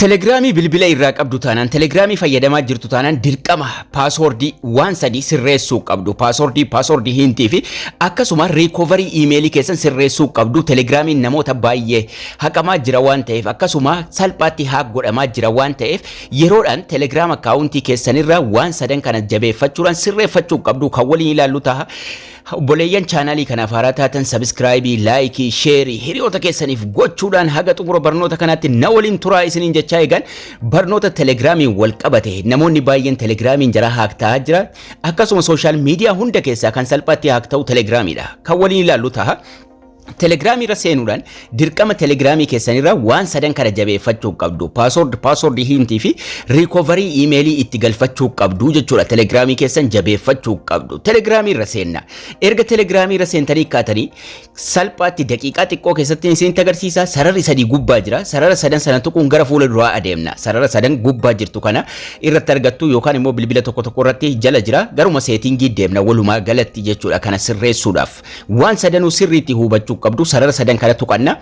Telegiraamii bilbila irraa qabdu taanaan, telegiraamii fayyadamaa jirtu taanaan, dirqama passwordii waan sadii sirreessuu qabdu. Passwordii, passwordii hintii fi akkasuma recovery emailii keessan sirreessuu qabdu. Telegiraamiin namoota baay'ee haqamaa jira waan ta'eef, akkasuma salphaatti hack godhamaa jira waan ta'eef, yeroodhaan telegiraam accountii keessanirraa waan sadan kana jabeeffachuudhaan sirreeffachuu qabdu kan waliin ilaallu ta'a. Obboleeyyan channelii kanaaf haaraa taatan subscribeii, likeii, shareii hiriyoota keessaniif gochuudhaan haga xumura barnoota kanaatti na waliin turaa isiniin jechaa, eegan barnoota telegiraamiin wal qabate, namoonni baay'een telegiraamiin jara hack ta'aa jira. Akkasuma social media hunda keessaa kan salphaatti hack ta'u telegiraamiidha. Kan waliin ilaallu ta'a. Telegiraamii irra seenuudhaan dirqama telegiraamii keessanirra waan sadan kana jabeeffachuu qabdu. Password, passwordii hintii fi recovery emailii itti galfachuu qabdu jechuudha. Telegiraamii keessan jabeeffachuu qabdu. Telegiraamii irra seenna. Erga telegiraamii irra seentanii kaatanii salphaatti daqiiqaa xiqqoo keessatti isinitti agarsiisa. Sararri sadii gubbaa jira. Sarara sadan sana tuquun gara fuula duraa adeemna. Sarara sadan gubbaa jirtu kana irratti argattu yookaan immoo bilbila tokko tokko irratti jala jira. Garuma settingii deemna walumaa galatti jechuudha kana sirreessuudhaaf. Waan sadanuu sirriitti hubachuu qabdu. Sarara sadan kana tuqanna.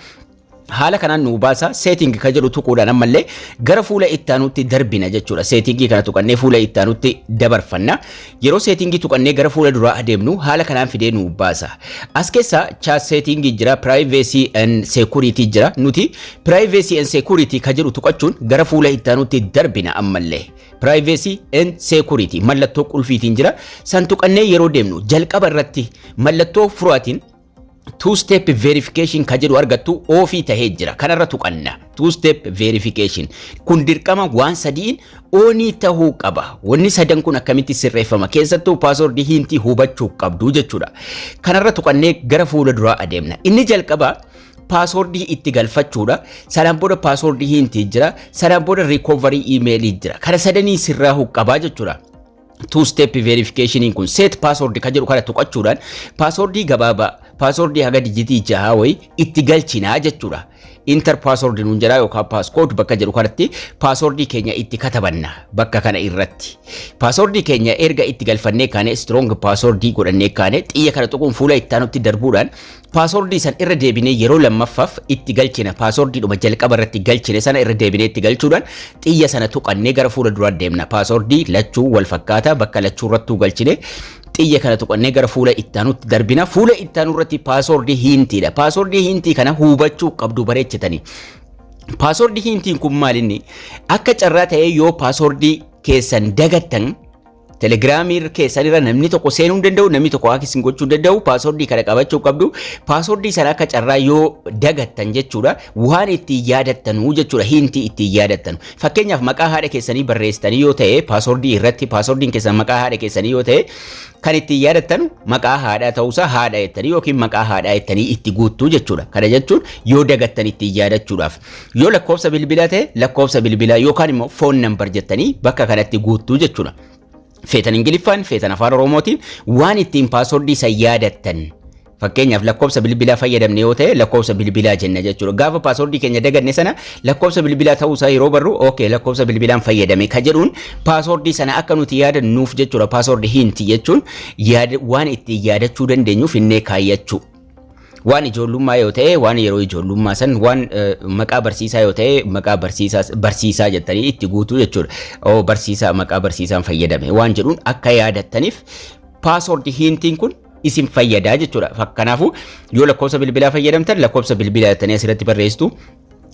Haala kanaan nu baasa. Setting ka jedhu tuquudhaan ammallee gara fuula ittaanutti darbina jechuudha. Settingii kana tuqannee fuula ittaanutti dabarfanna. Yeroo settingii tuqannee gara fuula duraa adeemnu haala kanaan fidee nu baasa. As keessa chat settingii jira, privacy and security jira. Nuti privacy and security ka jedhu tuqachuun gara fuula ittaanutti darbina ammallee. Privacy and security mallattoo qulfiitiin jira. San tuqannee yeroo deemnu jalqaba irratti mallattoo furaatiin two step verification ka jedhu argattu, offii tahee jira. Kanarra tuqanna. Two step verification kun dirqama waan sadiin onii tahuu qaba. Wanni sadan kun akkamitti sirreeffama? Keessattuu passwordii hintii hubachuu qabdu jechuudha. Kanarra tuqannee gara fuula duraa adeemna. Inni jalqaba passwordii itti galfachuudha. Sanaan booda passwordii hintii jira. Sanaan booda recovery emailii jira. Kana sadanii sirraahuu qabaa jechuudha. Two step verification kun set password ka jedhu kana tuqachuudhaan passwordii gabaabaa, passwordii haga digitii 6 wayi itti galchinaa jechuudha. Enter password nuun jedhaa yookaan passcode bakka jedhu kanatti passwordii keenya itti katabanna bakka kana irratti. Passwordii keenya erga itti galfannee kaane, strong passwordii godhannee kaane, xiyya kana tuquun fuula itti aanutti darbuudhaan passwordii san irra deebinee yeroo lammaffaaf itti galchina. Passwordii dhuma jalqaba irratti galchine sana irra deebinee itti galchuudhaan xiyya sana tuqannee gara fuula duraa deemna. Passwordii lachuu wal fakkaata, bakka lachuu irrattuu galchine, xiyya kana tuqannee gara fuula ittaanutti darbina. Fuula ittaanu irratti passwordii hintiidha. Passwordii hintii kana hubachuu qabdu bareechatanii. Passwordii hintiin kun maalinni? Akka carraa ta'ee yoo passwordii keessan dagattan, telegiraamii keessan irra namni tokko seenuu hin danda'u, namni tokko hack isin gochuu hin danda'u. Passwordii kana qabachuu qabdu. Passwordii sana akka carraa yoo dagattan jechuudha, waan ittiin yaadattanuu jechuudha, hintii ittiin yaadattanu. Fakkeenyaaf maqaa haadha keessanii barreessitanii yoo ta'e passwordii irratti, passwordiin keessan maqaa haadha keessanii yoo ta'e, kan ittiin yaadattanu maqaa haadhaa ta'uusaa haadha jettanii yookiin maqaa haadhaa jettanii itti guuttuu jechuudha. Kana jechuun yoo dagattan ittiin yaadachuudhaaf. Yoo lakkoofsa bilbilaa ta'e, lakkoofsa bilbilaa yookaan immoo phone number jettanii bakka kanatti guuttuu jechuudha. Feetan Ingiliffaan, feetan Afaan Oromootiin waan ittiin passwordii isa yaadattan. Fakkeenyaaf lakkoofsa bilbilaa fayyadamne yoo ta'e, lakkoofsa bilbilaa jenna jechuudha. Gaafa passwordii keenya daganne sana lakkoofsa bilbilaa ta'uusaa yeroo barru, okay, lakkoofsa bilbilaan fayyadame ka jedhuun passwordii sana akka nuti yaadannuuf jechuudha. Passwordii hinti jechuun waan ittiin yaadachuu dandeenyuuf innee kaayyachuu. Waan ijoollummaa yoo ta'e, waan yeroo ijoollummaa san, waan maqaa barsiisaa yoo ta'e, maqaa barsiisaa, barsiisaa jettanii itti guutuu jechuudha. Oo, barsiisaa, maqaa barsiisaan fayyadame waan jedhuun akka yaadattaniif passwordii hintiin kun isin fayyadaa jechuudha. Kanaafuu yoo lakkoofsa bilbilaa fayyadamtan, lakkoofsa bilbilaa jettanii asirratti barreessitu,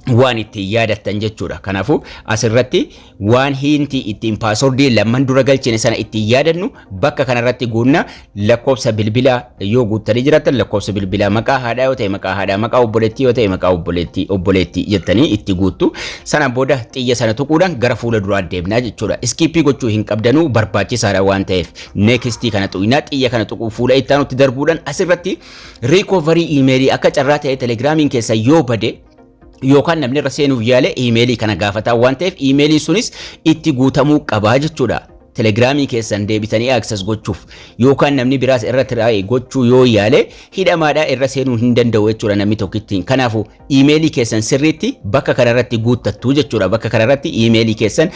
waan ittiin yaadattan jechuudha. Kanaafuu asirratti waan hintii ittiin passwordii lamman dura galchine sana ittiin yaadannu bakka kanarratti guunna. Lakkoofsa bilbilaa yoo guuttanii jiraattan lakkoofsa bilbilaa, maqaa haadhaa yoo ta'e maqaa haadhaa, maqaa obboleettii yoo ta'e maqaa obboleettii, obboleettii jettanii itti guuttu. Sana booda xiyya sana tuquudhaan gara fuula duraa deemnaa jechuudha. Skipii gochuu hin qabdanuu, barbaachisaadha waan ta'eef. Nextii kana tuqinaa. Xiyya kana tuquu fuula itti aanutti darbuudhaan asirratti recovery emailii, akka carraa ta'e telegiraamiin keessa yoo bade yookaan namni irra seenuuf yaale, emailii kana gaafataa waan ta'eef emailiin sunis itti guutamuu qabaa jechuudha. Telegiraamii keessan deebitanii access gochuuf yookaan namni biraas irra try gochuu yoo yaale, hidhamaadhaa, irra seenuu hin danda'u jechuudha namni tokkittiin. Kanaafuu emailii keessan sirriitti bakka kanarratti guuttattu jechuudha. Bakka kanarratti emailii keessan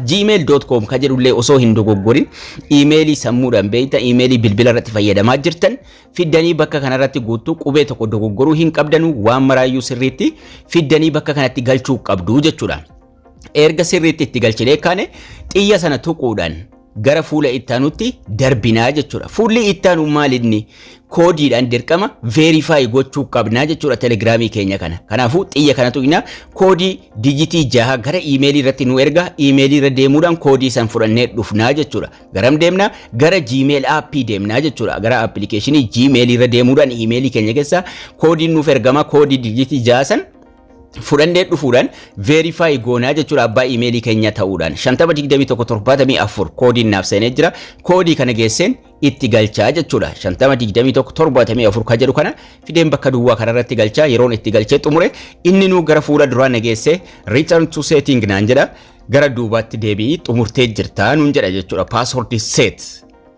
@gmail.com ka jedhullee osoo hin dogoggorin, emailii sammuudhaan beekta, emailii bilbila irratti fayyadamaa jirtan fiddanii bakka kanarratti guuttuu. Qubee tokko dogoggoruu hin qabdanu, waan maraayyuu sirriitti fiddanii bakka kanatti galchuu qabdu jechuudha. Erga sirriitti itti galchinee kaane, xiyya sana tuquudhaan gara fuula ittaanutti darbinaa jechuudha. Fuulli ittaanu maal inni? Koodiidhaan dirqama verify gochuu qabnaa jechuudha Telegiraamii keenya kana. Kanaafuu xiyya kana tuqnaa, koodii dijitii 6 gara iimeelii irratti nu erga. Iimeelii irra deemuudhaan koodii san fudhannee dhufnaa jechuudha. Garam deemnaa? Gara Gmail aappii deemnaa jechuudha. Gara appilikeeshinii Gmail irra deemuudhaan iimeelii keenya keessa koodiin nuuf ergama. Koodii dijitii 6 san fudhannee dhufuudhaan verify goonaa jechuudha abbaa iimeelii keenya ta'uudhaan. 502174 koodiin naaf seenee jira. Koodii kana geesseen itti galchaa jechuudha. 502174 ka jedhu kana fideen bakka duwwaa kanarratti galchaa. Yeroon itti galchee xumure, inni nuu gara fuula duraa na geessee "return to setting" naan jedha. Gara duubaatti deebi'ii, xumurtee jirtaa nuun jedha jechuudha. Password set.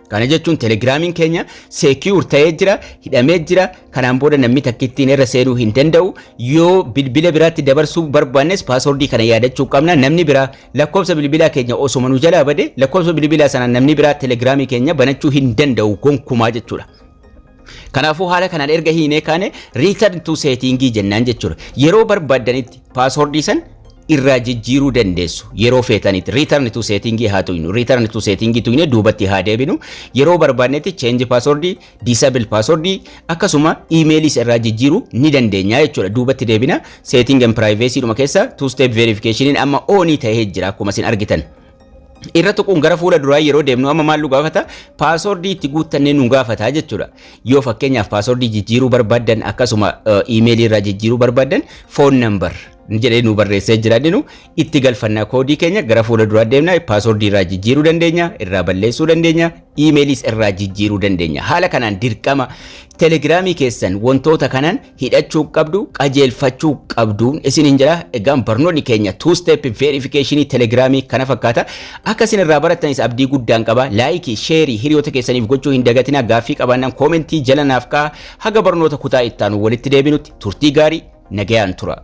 Kana jechuun Telegiraamiin keenya secure ta'ee jira, hidhamee jira. Kanaan booda namni takkittiin irra seenuu hin danda'u. Yoo bilbila biraatti dabarsuu barbaannes paaswordii kana yaadachuu qabna. Namni biraa lakkoofsa bilbilaa keenya osoma nu jalaa bade, lakkoofsa bilbilaa sanaan namni biraa Telegiraamii keenya banachuu hin danda'u gonkumaa jechuudha. Kanaafuu haala kanaan erga hiinee kaane, return to setting jennaan jechuudha. Yeroo barbaaddanitti paaswordii san irraa jijjiiruu dandeessu yeroo feetanitti. Return to setting haa tuqnu. Return to setting tuqne duubatti haa deebinu. Yeroo barbaadnetti change password, disable password, akkasuma emailiis irraa jijjiiruu ni dandeenya jechuudha. Duubatti deebina. Setting and privacy dhuma keessa two step verification amma on ta'ee jira akkuma isin argitan. Irra tuquun gara fuula duraa yeroo deemnu, amma maal nu gaafata? Paaswordii itti guuttannee nu gaafata jechuudha. Yoo fakkeenyaaf paaswordii jijjiiruu barbaaddan, akkasuma iimeelii irraa jijjiiruu barbaaddan, phone number jedhee nu barreessee jira. Nu itti galfannaa koodii keenya, gara fuula duraa deemna. Paaswordii irraa jijjiiruu dandeenya, irraa balleessuu dandeenya, iimeeliis irraa jijjiiruu dandeenya. Haala kanaan dirqama Telegiraamii keessan wantoota kanaan hidhachuu qabdu, qajeelfachuu qabdu isiniin jedha. Egaan barnoonni keenya two step verification Telegiraamii kana fakkaata. Akka isin irraa barattanis abdii guddaan qaba. Like, share hiriyoota keessaniif gochuu hin dagatinaa. Gaaffii qabaannaan koomentii jala naaf ka'a. Haga barnoota kutaa ittaanu walitti deebinutti turtii gaarii, nagayaan tura.